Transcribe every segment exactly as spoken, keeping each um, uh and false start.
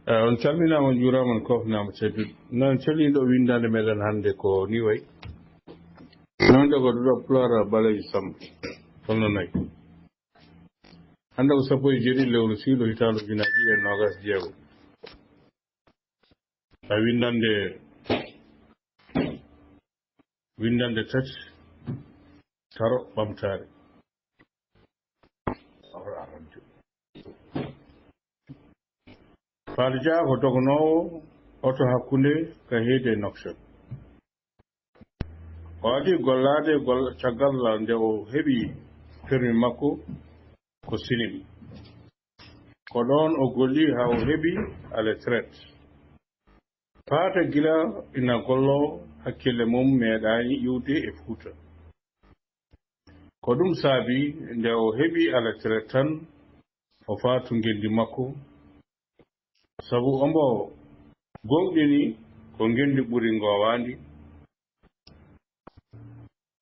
Eh, on calminaama, on njuuraama, on koofnaama teddude. Noon calii ɗo winndaande meɗen hannde ko ni wayi. Noon ɗo ko duɗo Pulaar Baleejo Samb. Tolno nayi. Hannde ko sappo e jeeɗiɗi lewru siilo hitaande ujunaaji ɗiɗi e noogaas jeego. A winndande, winndande tati, taro ɓamtaare. Paate Jah ko dognoowo oto hakkunde Kaheedi e Nouakchott. O adii gollaade golla caggal nde o heɓi permis makko ko Sinim. Ko ɗoon o golli haa o heɓi à la retraite. Paate gila ina golloo, hakkille mum meeɗaani iwde e Fuuta. Ko ɗum saabi nde o heɓi à la retraite tan o faatu ngenndi makko, sabu omo gooŋɗini ko ngenndi ɓuri ngoowaandi.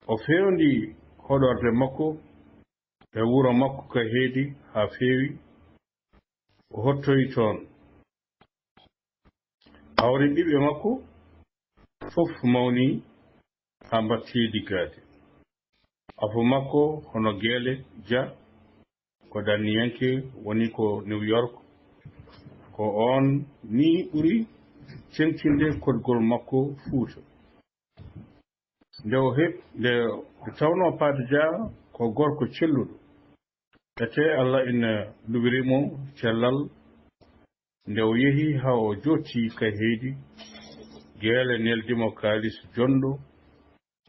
O feewndi hoɗorde makko e wuro makko Kaheedi haa feewi, o hottoyi toon. Hawri ɓiɓɓe makko fof mawni haa mbattii liggaade. Afo makko hono Geele Jah ko ɗanniyanke, woni ko New York. Ko oon nii ɓuri ceŋtinde koɗgol makko Fuuta. Nde o heɓ-, nde, nde tawnoo Paate Jah ko gorko celluɗo, etee Alla ina luɓiri mo cellal, nde o yehi haa o jooɗti Kaheedi, Geele neldi mo kaalis jonɗo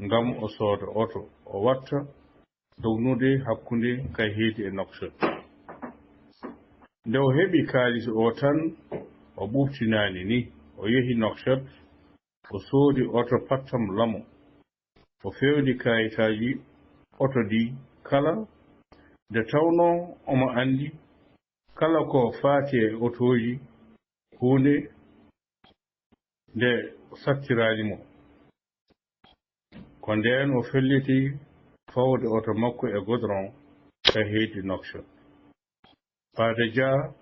ngam o sooda oto, o waɗta dognude hakkunde Kaheedi e Nouakchott. Nde o heɓi kaalis o tan, o ɓuuɓtinaani nii, o yehi Nouakchott, o soodi oto pattam lamo. O feewndi kayitaaji oto ɗi kala, nde tawnoo omo anndi kala ko faati e otooji, huunde nde sattiraani mo. Ko ndeen o felliti fawde oto makko e godron Kaheedi Nouakchott. Paate Jah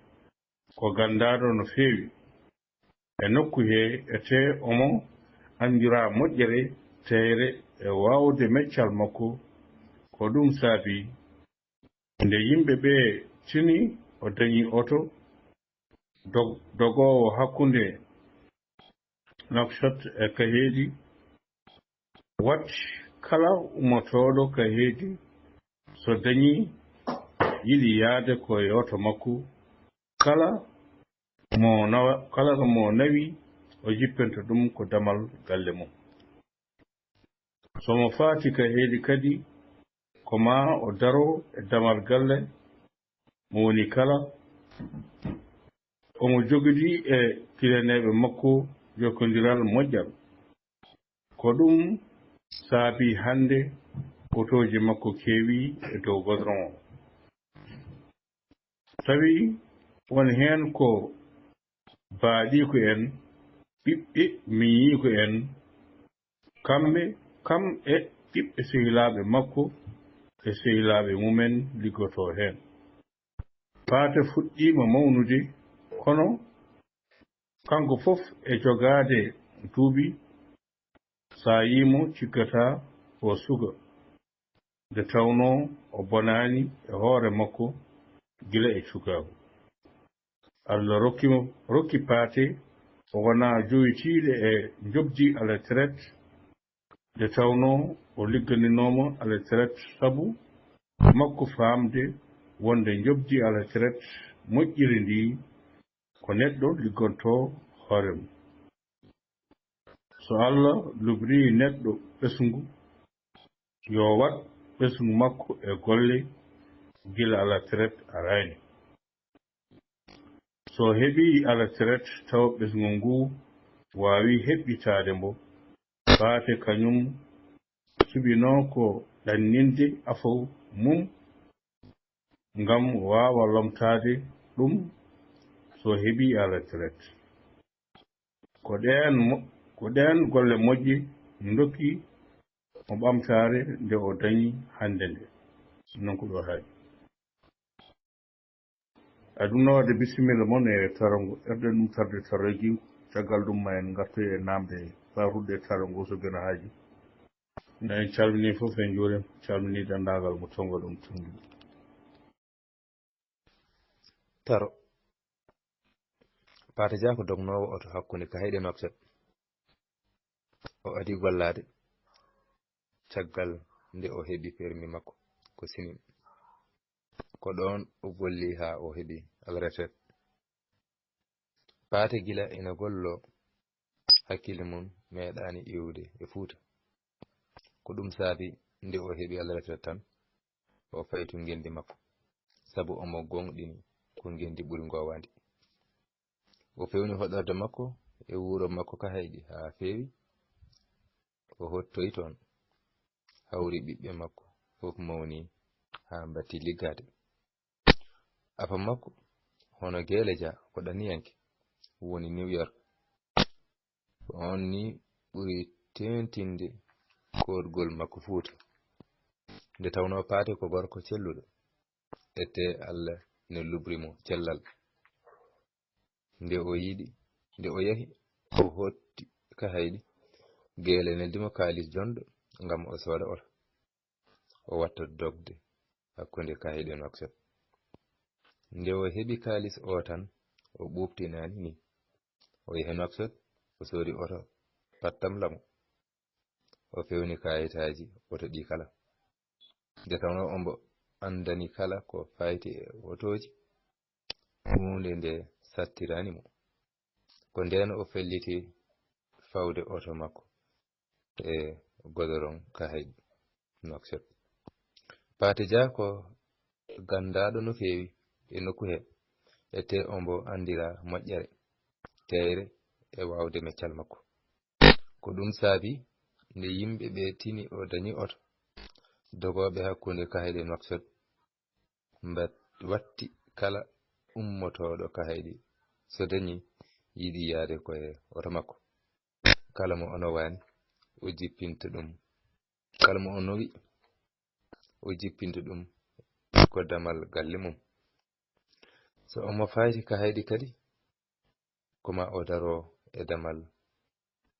ko ganndaaɗo no feewi e nokku hee, etee omo anndiraa moƴƴere teyre e waawde meccal makko. Ko ɗum saabi nde yimɓe ɓee tini, o dañi oto dog-, dogoowo hakkunde Nouakchott e Kaheedi, waɗi kala ummotooɗo Kaheedi so dañii yiɗi yahde ko e oto makko, kala mo nawa-, kala mo nawi, o jippinta ɗum ko damal galle mum. So mo faati Kaheedi kadi, ko maa o daro e damal galle mo woni kala. Omo jogidi e kileneeɓe makko jokkondiral moƴƴal. Ko ɗum saabi hannde otooji makko keewi e dow godron o. Tawi won heen ko baaɗiiko en, ɓiɓɓe miñiiko en, kamɓe, kam e ɓiɓɓe sehilaaɓe makko e sehilaaɓe mumen liggotoo heen. Paate fuɗɗiima mawnude, kono kanko fof e jogaade duuɓi, so a yii mo, cikkataa ko suka, nde tawnoo o bonaani e hoore makko gila e cukaagu. Alla rokki mo, rokki Paate, o wonaa jowitiiɗo e njoɓdi à la retraite, nde tawnoo o ligganinooma à la retraite sabu makko faamde wonde njoɓdi à la retraite moƴƴiri ndi ko neɗɗo liggantoo hoore mum. So Alla luɓrii neɗɗo ɓesngu, yo waɗ ɓesngu makko e golle gila à la retraite araani. So heɓii à la retraite tawa ɓesngu nguu waawii heɓɓitaade mbo, Paate kañum suɓinoo ko ɗanninde afo mum ngam waawa lomtaade ɗum so heɓii à la retraite. Ko ɗeen mo-, ko ɗeen golle moƴƴe ndokki mo ɓamtaare nde o dañi hannde nde. Noon ko ɗo haaɗi. Ay ɗum noon, waɗde bisimilla mon e tarongo, erɗen ɗum tarde taroyki. Caggal ɗum, ma en ngartoy e naamde fawrude e tarongo so geno haaji. En calminii fof, en njuuriima, calminii denndaangal mo tonngo ɗum tonngi. Taro. Paate Dia ko dognoowo oto hakkunde Kahayɗi e Nouakchott. O adii gollaade caggal nde o heɓi permi makko ko Sinin. Ko ɗoon o golli haa o heɓi alretraite. Paate gila ina golloo, hakkille mum meeɗaani iwde e Fuuta. Ko ɗum saabi nde o heɓi alretraite tan, o fayi to ngenndi makko, sabu omo goongɗini ko ngenndi ɓuri ngoowaandi. O fewni hoɗorde makko e wuro makko Kahayɗi haa feewi. O hoɗtoyi toon, hawri ɓiɓɓe makko fof mawni haa mbaɗti liggaade. Afa makko, hono Geele Dia, ko ɗanniyanke, woni New York. Ko oon ni ɓuri teeŋtinde koorgol makko Fuuta. Nde tawnoo Paate ko gorko celluɗo, ete Alla ne lubri mo cellal. Nde o yiɗi, nde o yahi, o hooti Kahayɗi, Geele neldi mo kaalis jonɗo ngam o sooda oto, o watta dogde hakkunde Kahayɗi e Nouakchott. Nde o heɓi kaalis o tan, o ɓuuɓtinaani ni. O yahi Nouakchott, o soodi oto pattam lamo. O fewni kaayitaaji oto ɗi kala. Nde tawnoo omo anndani kala ko fayti e otooji, huunde nde sattiraani mo. Ko ndeen o felliti fawde oto makko e godoroŋ Kahayɗi Nouakchott. Paate Dia ko ganndaaɗo no feewi e nokku he, ete omo anndiraa moƴƴere, teeyre e waawde meccal makko. Ko ɗum saabi nde yimɓe ɓe tini o dañi oto, dogooɓe hakkunde Kahayɗi e Nouakchott mbat-, watti kala ummotooɗo Kahayɗi, so dañi yiɗi yahde ko e oto makko. Kala mo o nowaani, o jippinta ɗum. Kala mo o nowi, o jippinta ɗum ko damal galle mum. So omo fayti Kahayɗi kadi, ko ma o daro e damal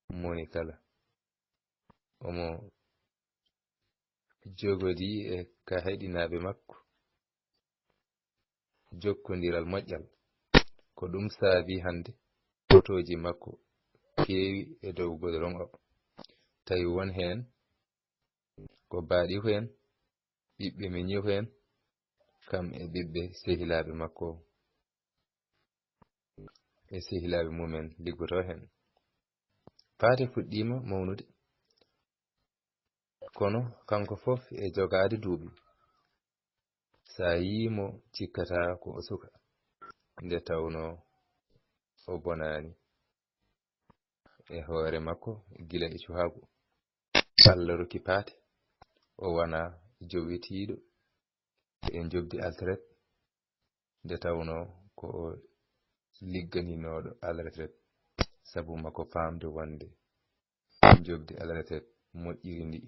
moni kala. Omo jogodii e Kahayɗinaaɓe makko jokkondiral moƴƴal. Ko ɗum saabi hannde otooji makko keewi e dow godoroŋ o. Tawi won heen ko baaɗiko en, ɓiɓɓe miñiko en, kam e ɓiɓɓe sehilaaɓe makko e sehilaaɓe mumen liggotoo heen. Paate fuɗɗiima mawnude, kono kanko fof e jogaade duuɓi. So a yii mo, cikkataa ko o suka, nde tawnoo o bonaani e hoore makko gila e cuhaagu. Alla rokki Paate, o wonaa jowitiiɗo e njoɓdi altereet, nde tawnoo ko o ligganinooɗo alretraite, sabu makko faamde wonde njoɓdi alretraite moƴƴiri ndi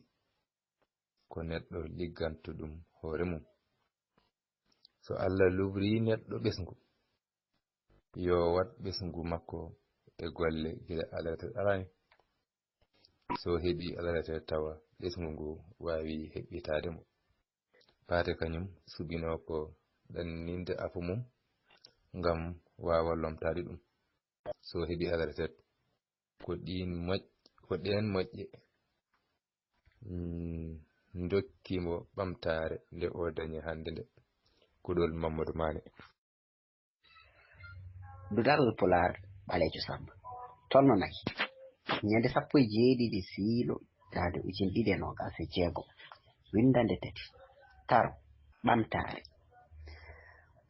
ko neɗɗo ligganto ɗum hoore mum. So Alla lubrii neɗɗo ɓesngu, yo waɗ ɓesngu makko e golle gila alretraite araani. So heɓii alretraite tawa ɓesngu ngu waawi heɓɓitaade mo. Paate kañum suɓinoo ko ɗanninde afu mum ngam waawa lomtaade ɗum. So heɓii alretraite, ko ɗiin moƴ-, ko ɗeen moƴƴe, mm, ndokki mo ɓamtaare nde o dañi hannde nde. Kuɗol Mammadu Maane. Duɗal Pulaar ɓaleejo Samba. Tolno nayi. Ñande sappo e jeeɗiɗi siilo, hitaande ujine ɗiɗi e noogaas e jeego. Winndannde tati. Taro, ɓamtaare.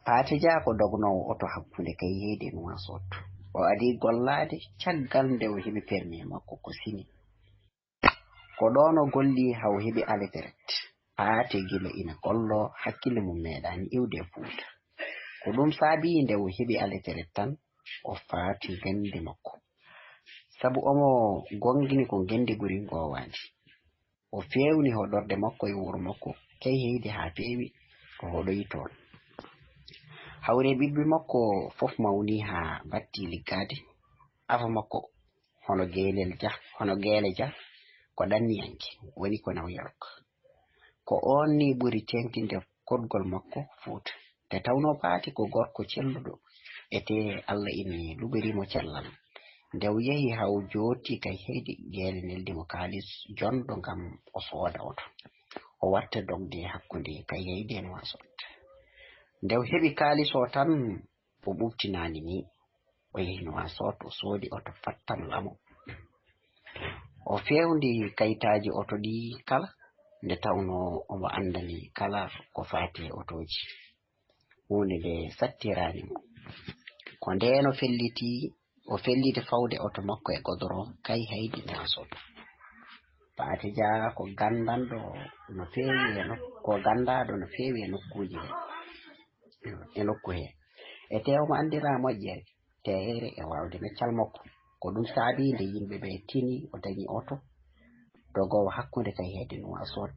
Paate Dia ko dognoowo oto hakkunde Kayhayɗi e Nuwaasoot. O adii gollaade caggal nde o heɓi permi makko ko Sinin. Ko ɗoon o golli haa o heɓi altereet. Paate gila ina golloo, hakkille mum meeɗaani iwde e Fuuta. Ko ɗum saabii nde o heɓi altereet tan, o faati ngenndi makko. Sabu omo goongɗini ko ngenndi ɓuri ngoowaandi. O feewni hoɗorde makko e wuro makko Kayhayɗi haa feewi, o hoɗoyi toon. Hawre ɓiɓɓe makko fof mawni haa batti liggaade. Afo makko hono geelel ja, hono geele ja, ko ɗanniyanke, woni ko New York. Ko oon ni ɓuri teeŋtinde koɗgol makko Fuuta. Nde tawnoo Paate ko gorko celluɗo, etee Alla ina luɓiri mo cellal. Nde o yehi haa o jooɗti Kayhayɗi, geele neldi mo kaalis jonɗo ngam o sooda oto. O watta dogde hakkunde Kayhayɗi e Nuwaasoot. Nde o heɓi kaalis o tan, o ɓuuɓtinaani ni. O yehi Nuwaasoot, o soodi oto pattam lamo. O feewndi kayitaaji oto ɗi kala, nde tawnoo omo anndani kala ko faati e otooji. Huunde nde sattiraani mo. Ko ndeen o felliti, o felliti fawde oto makko e godoro Kayhayɗi Nuwaasoot. Paate Jah ko ganndanɗo no feewi e nok-, ko ganndaaɗo no feewi e nokkuuji he, e nokku he. Etee omo anndiraa moƴƴere, teeyre e waawde meccal makko. Ko ɗum saabii nde yimɓe ɓe tini o dañi oto dogoowo hakkunde Kayhayɗi Nuwaasoot.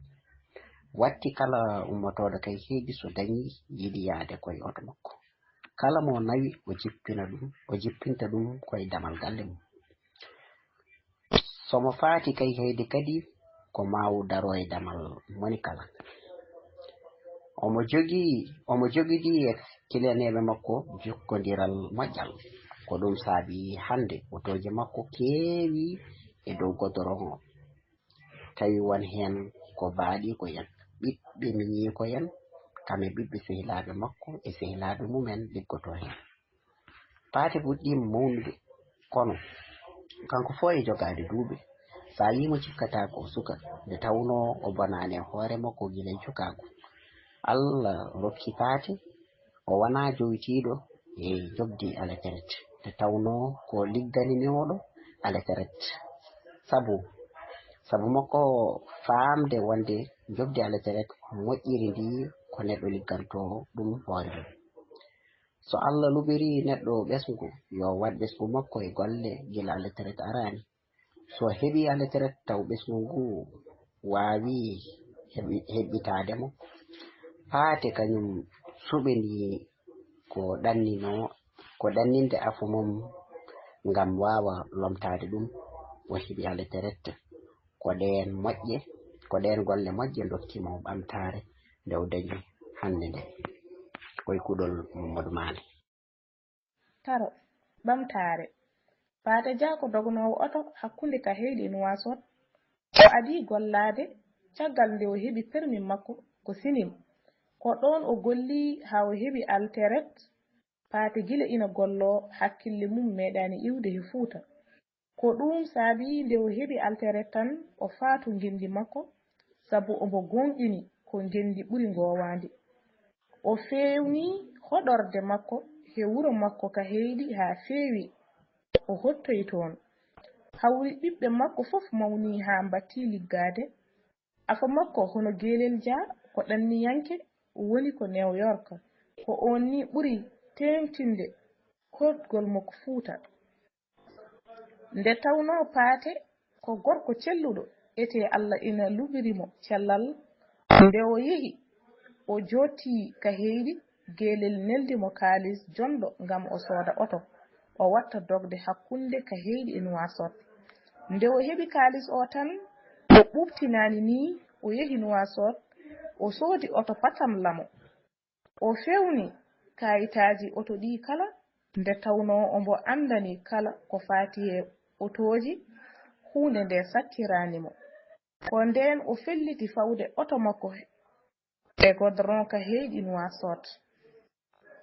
Watti kala ummotooɗo Kayhayɗi so dañi yiɗi yahde ko e oto makko. Kala mo nawi o jippina ɗum, o jippinta ɗum ko e damal galle mum. So mo faati Kayhayɗi kadi ko ma o daro e damal moni kala. Omo jogii, omo jogidii e kiliyaneeɓe makko jokkondiral moƴƴal. Ko ɗum saabii hannde otooji makko keewi e dow godoroŋ o. Tawi won heen ko baaɗiiko en, ɓiɓɓe miñiiko en, kam e ɓiɓɓe sehilaaɓe makko e sehilaaɓe mum en liggotoo heen. Paate fuɗɗiima mawnude, kono kanko fof e jogaade duuɓi. So a yii mo cikkataako o suka, nde tawnoo o bonaani e hoore makko gila e cukaagu. Alla rokki Paate, o wonaa jowitiiɗo e joɓdi aleteret, nde tawnoo ko ligganinooɗo aleteret. Sabu, sabu makko faamde wonde joɓdi aleteret moƴƴiri ndi ko neɗɗo liggantoo ɗum hoore mum. So Alla luɓirii neɗɗo ɓesngu, yo waɗ ɓesngu makko e golle gila aleteret araani. So heɓii aleteret taw ɓesngu ngu waawii heɓi-, heɓɓitaade mo, Paate kañum suɓinii ko ɗanninoo, ko ɗanninde afo mum ngam waawa lomtaade ɗum, o heɓi aleteret. Ko ɗeen moƴƴe, ko ɗeen golle moƴƴe ndokki mo ɓamtaare nde o dañi hannde nde. Ko e kuɗol Mamadou Mané. Taro, ɓamtaare. Paate Jah ko dognoowo oto hakkunde Kayhayɗi e Nuwaasoot. O adii gollaade caggal nde o heɓi permi makko ko Sinim. Ko ɗoon o golli haa o heɓi aleteret. Paate gila ina golloo, hakkille mum meeɗaani iwde he Fuuta. Ko ɗuum saabii nde o heɓi aleteret tan, o faatu ngenndi makko, sabu omo goongɗini ko ngenndi ɓuri ngoowaandi. O feewni hoɗorde makko he wuro makko Kayhayɗi haa feewi, o hoɗtoyi toon. Hawri ɓiɓɓe makko fof mawnii haa mbattii liggaade. Afo makko hono geelel ja, ko ɗanniyanke, woni ko New York. Ko oon ni ɓuri teeŋtinde koɗgol makko Fuuta. Nde tawnoo Paate ko gorko celluɗo, etee Alla ina luɓiri mo cellal, nde o yehi, o jooɗtii Kayhayɗi, geelel neldi mo kaalis jonɗo ngam o sooda oto, o watta dogde hakkunde Kayhayɗi e Nuwaasoot. Nde o heɓi kaalis o tan, o ɓuuɓtinaani ni, o yehi Nuwaasoot, o soodi oto patam lamo. O feewni kayitaaji oto ɗii kala, nde tawnoo omo anndani kala ko faati e otooji, huunde nde sattiraani mo. Ko ndeen o felliti fawde oto makko e godoroŋ Kayhayɗi Nuwaasoot.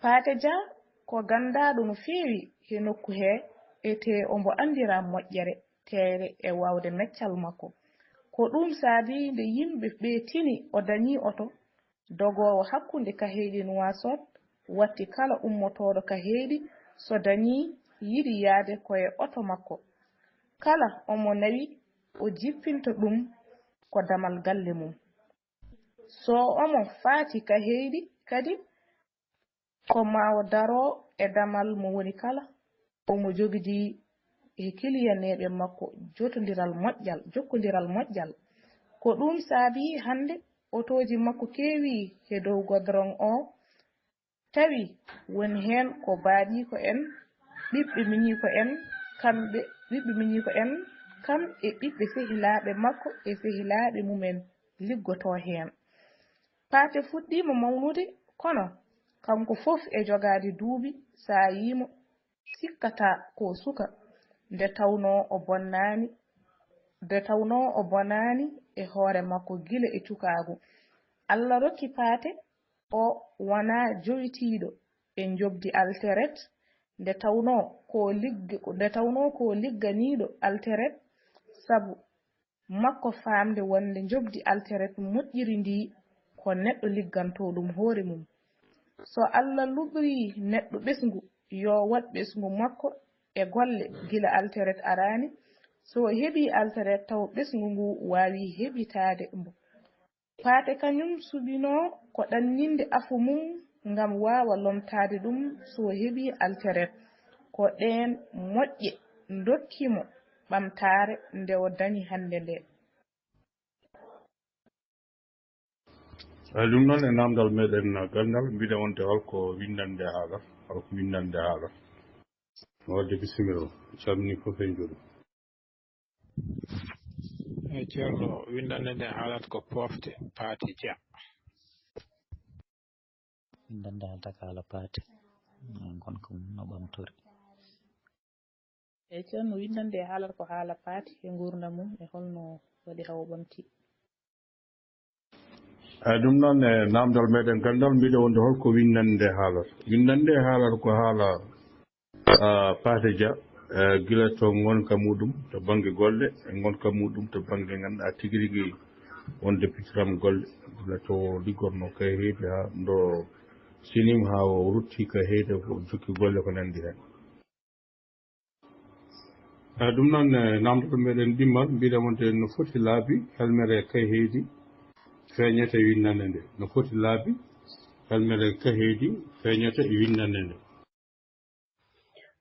Paate Jah ko ganndaaɗo no feewi he nokku hee, etee omo anndiraa moƴƴere, teeyre e waawde meccal makko. Ko ɗuum saabii nde yimɓe ɓee tini o dañii oto, dogoowo hakkunde Kayhayɗi Nuwaasoot, watti kala ummotooɗo Kayhayɗi so dañii yiɗi yahde ko e oto makko. Kala omo nawi o jippinta ɗum ko damal galle mum. So omo faati Kayhayɗi kadi, ko ma o daro e damal mo woni kala, omo jogidi e kiliyaneeɓe makko jotondiral moƴƴal, jokkondiral moƴƴal. Ko ɗuum saabii hannde otooji makko keewii he dow godoroŋ o, Tawi won heen ko baaɗiiko en, ɓiɓɓe miñiiko en, kamɓe, ɓiɓɓe miñiiko en, kam e ɓiɓɓe sehilaaɓe makko e sehilaaɓe mum en liggotoo heen. Paate fuɗɗiima mawnude, kono kanko fof e jogaade duuɓi, so a yii mo, sikkataa ko suka. Nde tawnoo o bonnaani, nde tawnoo o bonaani e hoore makko gila e cukaagu. Alla rokki Paate o wonaa jowitiiɗo e njoɓdi alteret, nde tawnoo ko ligg-, nde tawnoo ko ligganiiɗo alteret, sabu makko faamde wonde njoɓdi alteret moƴƴiri ndii ko neɗɗo liggantoo ɗum hoore mum. So Alla luɓrii neɗɗo ɓesngu, yo waɗ ɓesngu makko e golle gila alteret araani. So o heɓii alteret taw ɓesngu nguu waawii heɓitaade mbo. Paate kañum suɓinoo ko ɗanninde afo mum ngam waawa lomtaade ɗum so o heɓii alteret. Ko ɗeen moƴƴe ndokki mo ɓamtaare nde o dañi hannde ndee. Eyi, ɗum noon e naamndal meɗen ganndal, mbiɗen wonde holko winndande haala, holko winndande haala. No wadde bisimilla, calmini fof e njuuɗo. Eyi, Ceerno, winndande nde haalata ko pofte Paate Dia. Winndande haalata ko haala Paate. Ngon ko no ɓamtori. Eyi, Ceerno, winndande e haalata ko haala Paate e nguurndam mum e holno waɗi hawo ɓamti. Eyi, ɗum noon e naamndal meɗen ganndal, mbiɗo wonde holko winndande haalata. Winndande haalata ko haala, ah, Paate Dia, eh, gila to ngonka muɗum to bannge golle, e ngonka muɗum to bannge ngannduɗaa tigi rigi wonde pitiram golle, gila to liggorno kay heedi haa ndo sinim haa o rutti ka heedi o jokki golle ko nanndi heen. Eyi, ɗum noon, e naamndal meɗen ɗimmal, mbiɗen wonde no foti laabi helmere Kayheydi feeñata e winndannde nde. No foti laabi helmere Kayheydi feeñata e winndannde nde.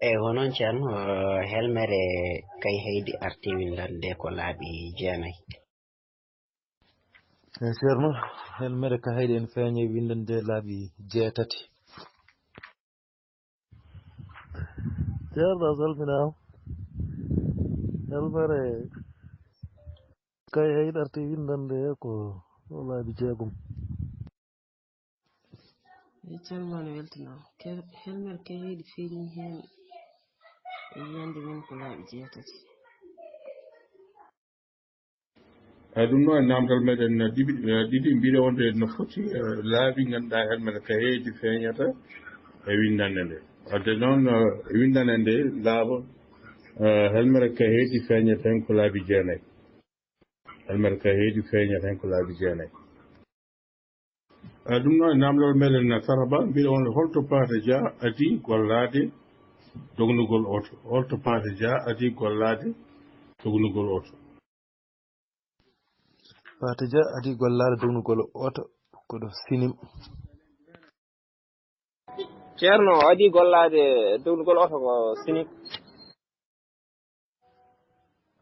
Eyi, ko noon, Ceerno, eh, helmere Kayheydi arti winndannde ko laabi jeenayi. Eyi, Ceerno, helmere Kayheydi ene feeña e winndannde laabi jeetati. Ceerno, a salminaama. Helmere Kayheydi arti winndannde ko laabi jeegom. Eyi, Ceerno, mi weltinaama. Ke-, helmere Kayheydi feeñi heen e winndannde men ko laabi jeetati. Eyi, ɗum noon e naamndal meɗen ɗiɗi, eh, ɗiɗi, mbiɗo wonde no foti, eh, laabi ngannduɗaa helmere Kayheydi feeñata e winndannde nde. Wadde noon, eh, winndannde nde laaɓa, eh, helmere Kayheydi feeñata heen ko laabi jeenayi. Helmere Kayheydi feeñata heen ko laabi jeenayi. Eh, ɗum noon e naamndal meɗen Taraba, mbiɗo wonde holto Paate Dia adii gollaade dognugol oto? Holto Paate Dia adii gollaade dognugol oto? Paate Dia adii gollaade dognugol oto ko ɗo Sinim. Ceerno, o adii gollaade dognugol oto ko Sinim.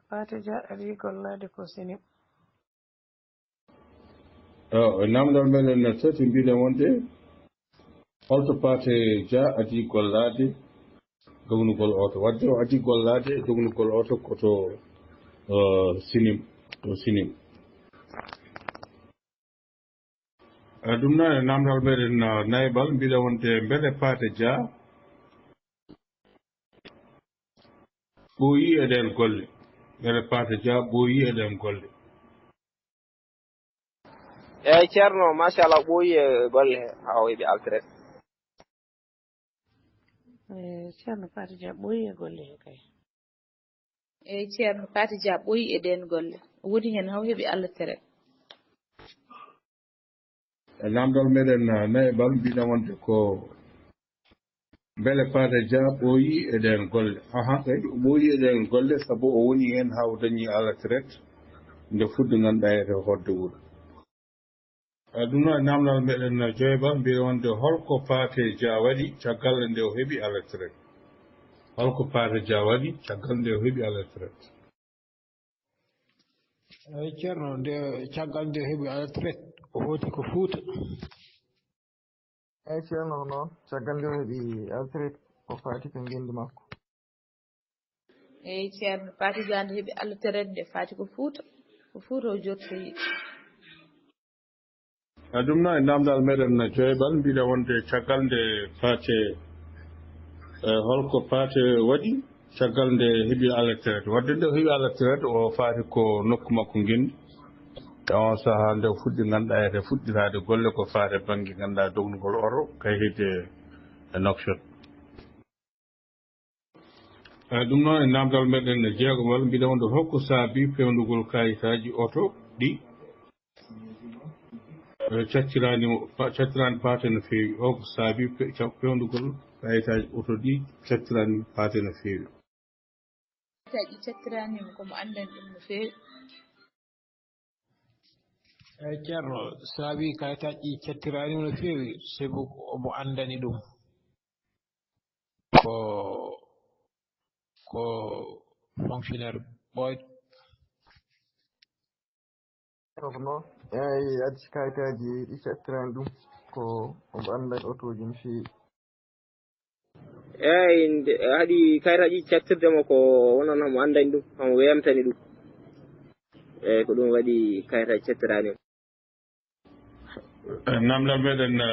Paate Dia adii gollaade ko Sinim. Eyi, naamndal meɗen tati, mbiɗen wonde holto Paate Dia adii gollaade dognugol oto? Wadde o adii gollaade dognugol oto ko to, eh, Sinim, to Sinim. Eh, ɗum noon e naamndal meɗen, eh, naybal, mbiɗa wonde mbele Paate Dia ɓooyi e ɗeen golle? Mbele Paate Dia ɓooyi e ɗeen golle? Eyi, Ceerno, machallah, ɓooyi e golle he, haa o heɓi alteret. Eyi, Ceerno Paate Dia ɓooyi e golle he kay. Eyi, Ceerno Paate Dia ɓooyi e ɗeen golle. O woni heen haa o heɓi alteret. E naamndal meɗen, eh, naybal, mbiɗen wonde ko mbele Paate Dia ɓooyi e ɗeen golle? Aha, kay, o ɓooyi e ɗeen golle sabu o woni heen haa o dañi alteret nde fuɗɗo ngannduɗaa e hoɗde wuro. Eh, ɗum noon e naamndal meɗen joybal, mbiɗen wonde holko Paate Dia waɗi caggal nde o heɓi alteret? Holko Paate Dia waɗi caggal nde o heɓi alteret? Eyi, Ceerno, nde, caggal nde o heɓi alteret, o hooti ko Fuuta. Eyi, Ceerno, ko noon. Caggal nde o heɓi alteret, o faati ko ngenndi makko. Eyi, Ceerno, faati jande heɓi alteret nde faati ko Fuuta. Ko Fuuta o jottoyi. E ɗum noon, e naamndal meɗen joybal, mbiɗa wonde caggal nde Paate, e holko Paate waɗi caggal nde heɓi alteret? Wadde nde o heɓi alteret, o faati ko nokku makko ngenndi. E on sahaa nde o fuɗɗi, ngannduɗaa, ete fuɗɗitaade golle ko faati bannge, ngannduɗaa, dognugol oto, kayhede e Nouakchott. E ɗum noon, e naamndal meɗen jeegomal, mbiɗa wonde holko saabi peewnugol kayitaaji oto ɗi, e, cattiraani mo, pa-, cattiraani Paate no feewi? Holko saabi pe-, ca-, peewnugol kayitaaji oto ɗi cattiraani Paate no feewi? Kayitaaji cattiraani mo, ko mo anndani ɗum no feewi. Eyi, Ceerno, saabi kayitaaji cattiraani mo no feewi, sabu ko omo anndani ɗum. Ko, ko fonctionnaire ɓooyɗo. Kono, eyi, addi kayitaaji ɗi cattiraani ɗum, ko omo anndani otooji no feewi. Eyi, nde haɗi kayitaaji cattirde mo, ko wonno omo anndani ɗum, omo weemtani ɗum. Eyi, ko ɗum waɗi kayitaaji cattiraani mo. E, naamndal meɗen, e,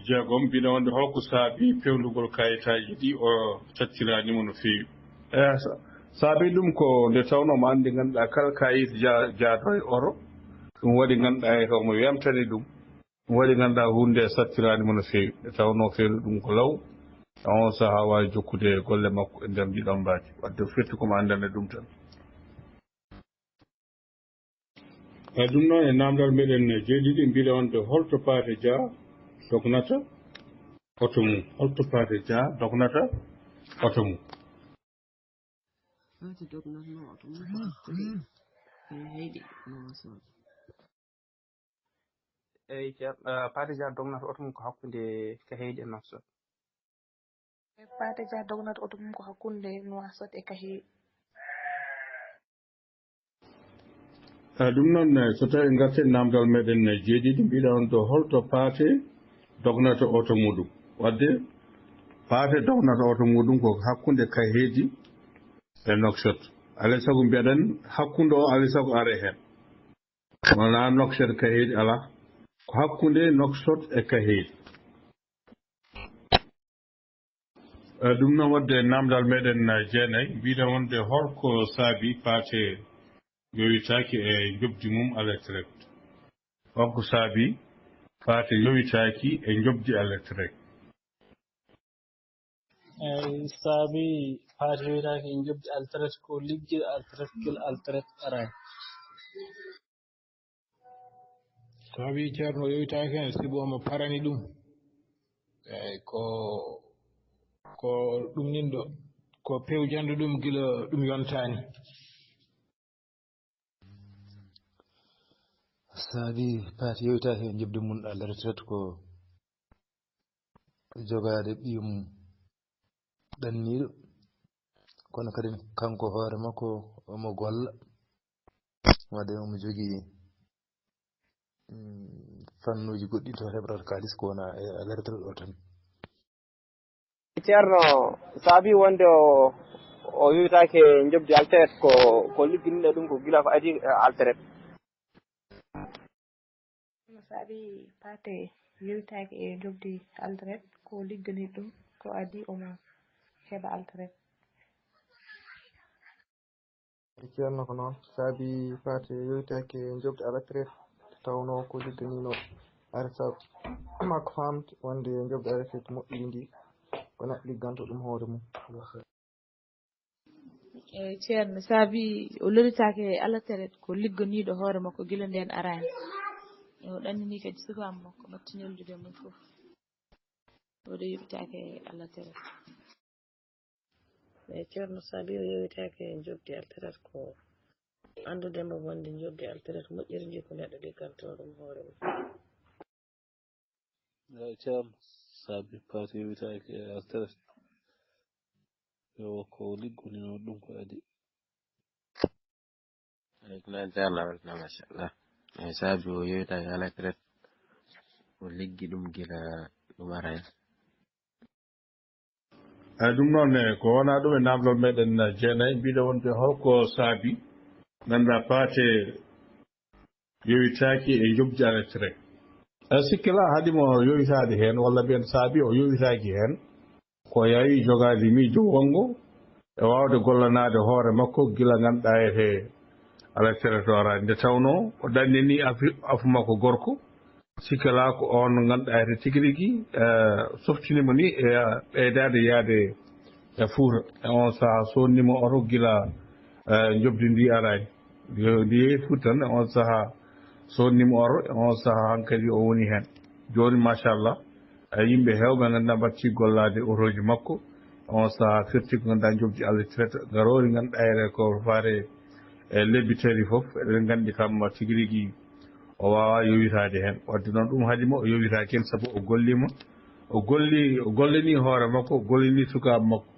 jeegom, mbiɗa wonde holko saabi peewnugol kayitaaji ɗi o cattiraani mo no feewi? E, sa-, saabi ɗum ko nde tawnoo omo anndi, ngannduɗaa, kala kayit ja-, jaadoowo e oto, ɗum waɗi, ngannduɗaa, e omo weemtani ɗum. Ɗum waɗi, ngannduɗaa, huunde nde cattiraani mo no feewi. Nde tawnoo feewde ɗum ko law, e on sahaa waawi jokkude golle makko e nder ndiɗon mbaadi. Wadde o firti ko omo anndani ɗum tan. E ɗum noon, e naamndal meɗen jeeɗiɗi, mbiɗa wonde holto Paate Jah dognata oto mum? Holto Paate Jah dognata oto mum? Paate dognatnoo oto mum ko hakkunde Kayhayɗi e Nouakchott. Eyi, Ceerno, eh, Paate Jah dognata oto mum ko hakkunde Kayhayɗi e Nouakchott. Paate Jah dognata oto mum ko hakkunde Nouakchott e Kayhayɗi. E ɗum noon, eh, so tawii ngarten naamndal meɗen, eh, jeeɗiɗi, mbiɗa wonde holto Paate dognata oto muɗum? Wadde Paate dognata oto muɗum ko hakkunde Kayhayɗi e Nouakchott. Alaa e sago mbiɗen hakkunde o, alaa e sago aree heen. Wonaa Nouakchott Kayhayɗi, alaa. Ko hakkunde Nouakchott e Kayhayɗi. E ɗum noon, wadde naamndal meɗen, eh, jeenayi, mbiɗa wonde holko saabi Paate yowitaaki e njoɓdi mum Alteret? Holko saabi Paate yowitaaki e njoɓdi Alteret? Eyi, saabi Paate yowitaaki e njoɓdi Alteret ko ligge Alteret gila Alteret araani. Saabi Ceerno yowitaaki heen, sibu omo parani ɗum. Eyi, ko, ko ɗum nin ɗo, ko pewjanɗo ɗum gila ɗum yontaani. Saabi Paate yowitaaki e njoɓdi mum Alteret ko jogaade ɓiyum ɗanniiɗo, kono kadi kanko hoore makko omo golla, wadde omo jogii, mm, fannuuji goɗɗi to heɓrata kaalis ko wona e Alteret o tan. Ceerno, saabi wonde o, o yowitaaki e njoɓdi Alteret ko, ko ligginɗo ɗum ko gila ko adii e Alteret. Saabi Paate yowitaaki e njoɓdi Alteret ko liggani ɗum ko adii omo heɓa Alteret. E Ceerno ko noon, saabi Paate yowitaaki e njoɓdi Alteret, tawnoo ko ligganiino Alteret makko, faamti wonde njoɓdi Alteret moƴƴiri ndi ko neɗɗo ligganto ɗum hoore mum. Eyi, Ceerno, saabi o loritaake e Alteret ko ligganiiɗo hoore makko gila ndeen araani. E o ɗannini kadi sukaaɓe makko ɓatti neldude mum fof. Oɗo yoɓitaake e Alteret. Eyi, Ceerno, saabi o yowitaake e njoɓdi Alteret ko anndude mo wonde njoɓdi Alteret moƴƴiri ndi ko neɗɗo ligganto ɗum hoore mum. Eyi, Ceerno, saabi Paate yowitaaki e Alteret, yo ko liggunino ɗum ko adii. Eyi, ko noon, Ceerno, weltanaama, machallah. Eyi, saabi o yowitaaki e Alteret, o liggi ɗum gila Ɗum ara heen. Eyi, ɗum noon, e ko wonaa ɗum e naamndal meɗen jeenayi, mbiɗa wonde holko saabi ngannduɗaa Paate yowitaaki e njoɓdi Alectrek? E sikkila haɗi mo yowitaade heen, walla mbiyen saabi o yowitaaki heen, ko yaawi jogaade miijo wonngo e waawde gollanaade hoore makko gila ngannduɗaa etee Alectrek to araani. Nde tawnoo o ɗannini afi-, afu makko gorko, sikkilaa ko oon ngannduɗaa etee tigi rigi, eh, softini mo ni e ɓeydaade yaade e Fuuta. E oon sahaa, sodni mo oto gila, eh, njoɓdi ndi araani. Yo, ndi yehi Fuuta tan, e oon sahaa, sodni mo oto, e oon sahaa hankadi o woni heen. Jooni, machallah, eh, yimɓe heewɓe ngannduɗaa mbaɗti gollaade otooji makko. E oon sahaa, firti ko ngannduɗaa njoɓdi Alectrek ngaroori ngannduɗaa ene ko faare e lebbi tati fof. Eɗen nganndi kam tigi rigi o waawaa yowitaade heen. Wadde noon ɗum haɗi mo o yowitaaki heen sabu o golliima. O golli, o gollini hoore makko, o gollini sukaaɓe makko.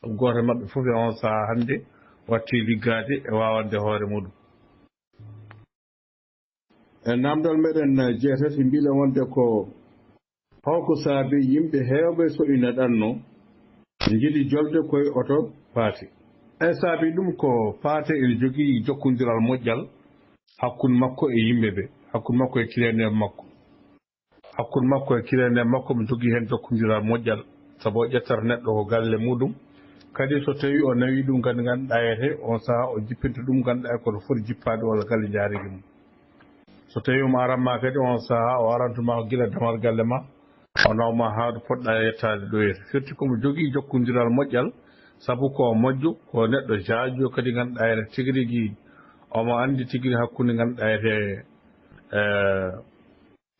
Ɗum gooto e maɓɓe fof e oon sahaa hannde watti liggaade e waawande hoore muɗum. E naamndal meɗen jeetati mbiɗen wonde ko holko saabi yimɓe heewɓe so ina ɗanno njiɗi jolde koye oto Paate? E saabi ɗum ko Paate ina jogii jokkondiral moƴƴal hakkunde makko e yimɓe ɓe, hakkunde makko e client makko. Hakkunde makko e client makko, mo jogii heen jokkondiral moƴƴal, sabu o ƴettata neɗɗo ko galle muɗum. Kadi so tawii o nawii ɗum kadi ngannduɗaa etee, on sahaa o jippinta ɗum ngannduɗaa kono foti jippaade walla galle njaarigi mum. So tawii omo aranma kadi on sahaa o arantu ma ko gila damal galle ma, o nawma haa ɗo poɗɗaa yettaade ɗo etee. Firti ko mo jogii jokkondiral moƴƴal, sabu ko moƴƴo, ko neɗɗo jaajɗo kadi ngannduɗaa ene tigi rigi omo anndi tigi hakkunde ngannduɗaa etee, eh,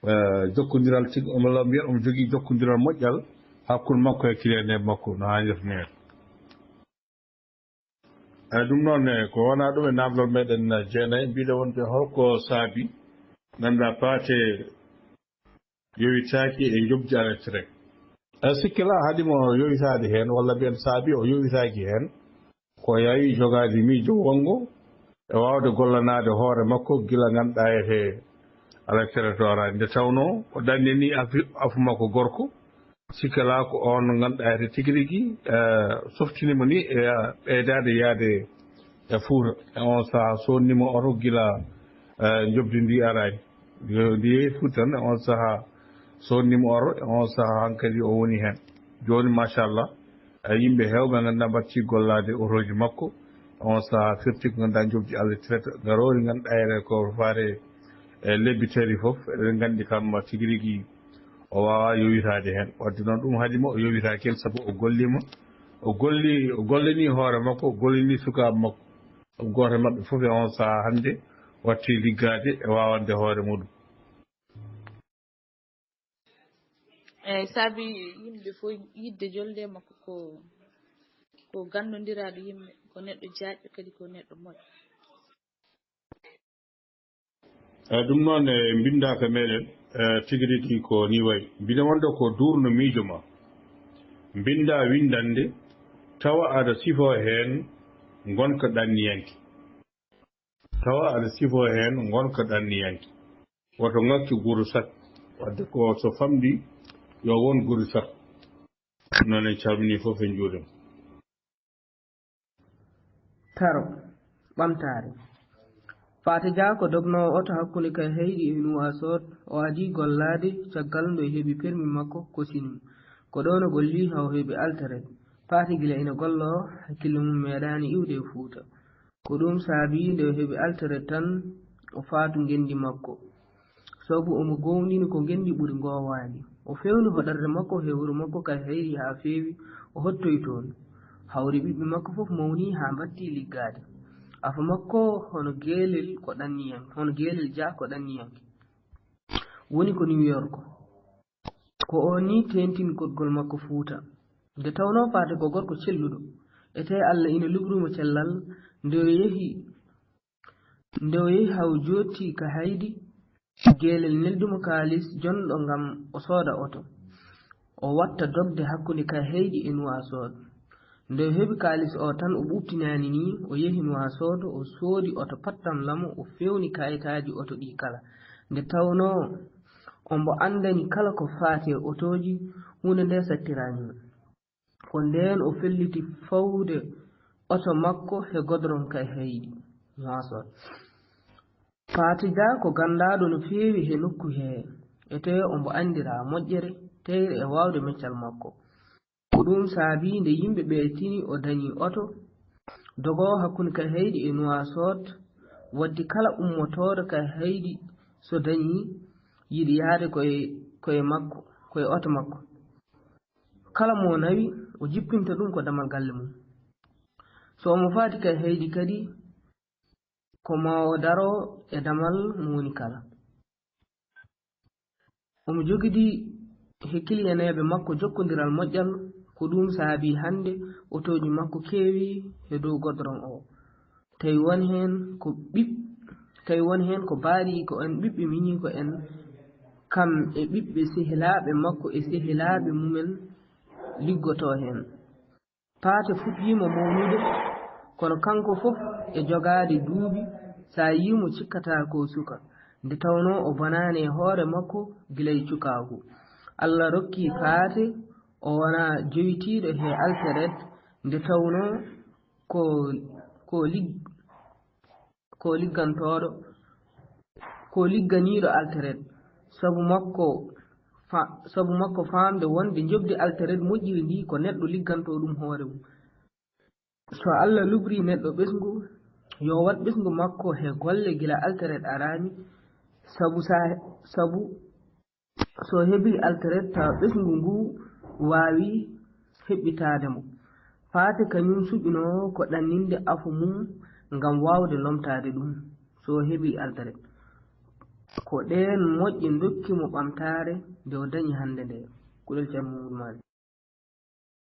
eh, jokkondiral tigi, omo law mbiyen omo jogii jokkondiral moƴƴal hakkunde makko e client makko no haanirta ni. Eyi, ɗum noon, e ko wonaa ɗum e naamndal meɗen jeenayi, mbiɗa wonde holko saabi ngannduɗaa Paate yowitaaki e njoɓdi Alectrek? E sikkila haɗi mo yowitaade heen, walla mbiyen saabi o yowitaaki heen, ko yaawi jogaade miijo wonngo e waawde gollanaade hoore makko gila ngannduɗaa etee Alectrek to araani. Nde tawnoo o ɗannini afi-, afu makko gorko, sikkilaa ko oon ngannduɗaa etee tigi rigi, eh, softini mo ni e ɓeydaade yaade e Fuuta. E oon sahaa sodni mo oto gila, eh, njoɓdi ndi araani. Yo, ndi yehi Fuuta tan, e oon sahaa sodni mo oto, e oon sahaa hankadi o woni heen. Jooni, machallah, e yimɓe heewɓe ngannduɗaa mbaɗti gollaade otooji makko. E oon sahaa firti ko ngannduɗaa njoɓdi Alectrek ngaroori ngannduɗaa ene ko faare e lebbi tati fof. Eɗen nganndi kam tigi rigi o waawaa yowitaade heen. Wadde noon ɗum haɗi mo o yowitaaki heen sabu o golliima. O golli, o gollini hoore makko, o gollini sukaaɓe makko. Ɗum gooto e maɓɓe fof e oon sahaa hannde watti liggaade e waawande hoore muɗum. Eyi, saabi yimɓe fof yiɗde jolde makko ko, ko ganndondiraaɗo yimɓe, ko neɗɗo jaajɗo kadi ko neɗɗo moƴƴo. Eyi, ɗum noon e mbinndaaka meɗen, e tigi rigi ko ni wayi. Mbiɗa wonde ko duurno miijo ma. Mbinnda winndannde tawa aɗa sifoo heen ngonka ɗanniyanke. Tawa aɗa sifoo heen ngonka ɗanniyanke. Woto ŋakki guru sak. Wadde ko so famɗi yo won guru sak. Noon en calminii fof en njuuriima. Taro, ɓamtaare. Paate Jah ko dognoowo oto hakkunde Kayhayɗi e Nuwaasoot, o adii gollaade caggal nde o heɓi permi makko kosini. Ko ɗoon o golli haa o heɓi alteret. Paate gila ina golloo, hakkille mum meeɗaani iwde e Fuuta. Ko ɗum saabii nde o heɓi alteret tan o faatu ngenndi makko. Sabu omo goongɗini ko ngenndi ɓuri ngoowaani. O feewni hoɗorde makko he wuro makko Kayhayɗi haa feewi, o hottoyi toon. Hawri ɓiɓɓe makko fof mawni haa mbaɗti liggaade. Afa makko hono geelel ko ɗanniyanke, hono geelel Jah ko ɗanniyanke. Woni ko New York. Ko o nii teeŋtini koɗgol makko Fuuta. Nde tawnoo Paate ko gorko celluɗo, etee Alla ina lugri mo cellal, nde o yehi, nde o yehi haa o jooɗti Kayhayɗi, geelel neldi mo kaalis jonɗo ngam o sooda oto. O waɗta dogde hakkunde Kayhayɗi e Nuwaasoot. Nde o heɓi kaalis o tan, o ɓuuɓtinaani nii, o yehi Nuwaasoot, o soodi oto pattam lamo, o feewni kayitaaji oto ɗii kala. Nde tawnoo Ombo anndani kala ko faati e otooji, huunde nde sattiraani mo. Ko ndeen o felliti fawde oto makko he godron Kayhayɗi Nuwaasoot. Paate Jah ko ganndaaɗo no feewi he nokku hee, etee ombo anndiraa moƴƴere, teyre e waawde meccal makko. Ko ɗum saabii nde yimɓe ɓee tini o dañi oto dogoowo hakkunde Kayhayɗi e Nuwaasoot, waɗti kala ummotooɗo Kayhayɗi so dañi yiɗi yahde ko e, ko e makko, ko e oto makko. Kala mo nawi, o jippinta ɗum ko damal galle mum. So omo faati Kayhayɗi kadi, ko ma o daro e damal mo woni kala. Omo jogidi he kiliyaneeɓe makko jokkondiral moƴƴal, ko ɗum saabii hannde otooji makko keewi he dow godron o. Tawi won heen ko ɓiɓ-, tawi won heen ko baaɗiiko en, ɓiɓɓe miñiiko en, kam e ɓiɓɓe sehilaaɓe makko e sehilaaɓe mumen liggotoo heen. Paate fuɗɗiima mawnude, kono kanko fof e jogaade duuɓi, so a yii mo cikkataa ko suka, nde tawnoo o bonaani e hoore makko gila e cukaagu. Allah rokki Paate o wona jowitiiɗo he Altered, nde tawnoo ko, ko lig-, ko liggantooɗo, ko ligganiiɗo Altered. Sabu makko fa-, sabu makko faamde wonde njoɓdi Altered moƴƴiri ndi ko neɗɗo liggantoo ɗum hoore mum. So Allah lubrii neɗɗo ɓesngu, yo waɗ ɓesngu makko he golle gila Altered araani, sabu sa-, sabu so heɓii Altered tawa ɓesngu ngu waawi heɓɓitaade mo. Paate kañum suɓinoo ko ɗanninde afo mum ngam waawde lomtaade ɗum so heɓii Altered. Ko ɗeen moƴƴe ndokki mo ɓamtaare nde o dañi hannde nde. Kuɗel Ceerno Mamadou Malick.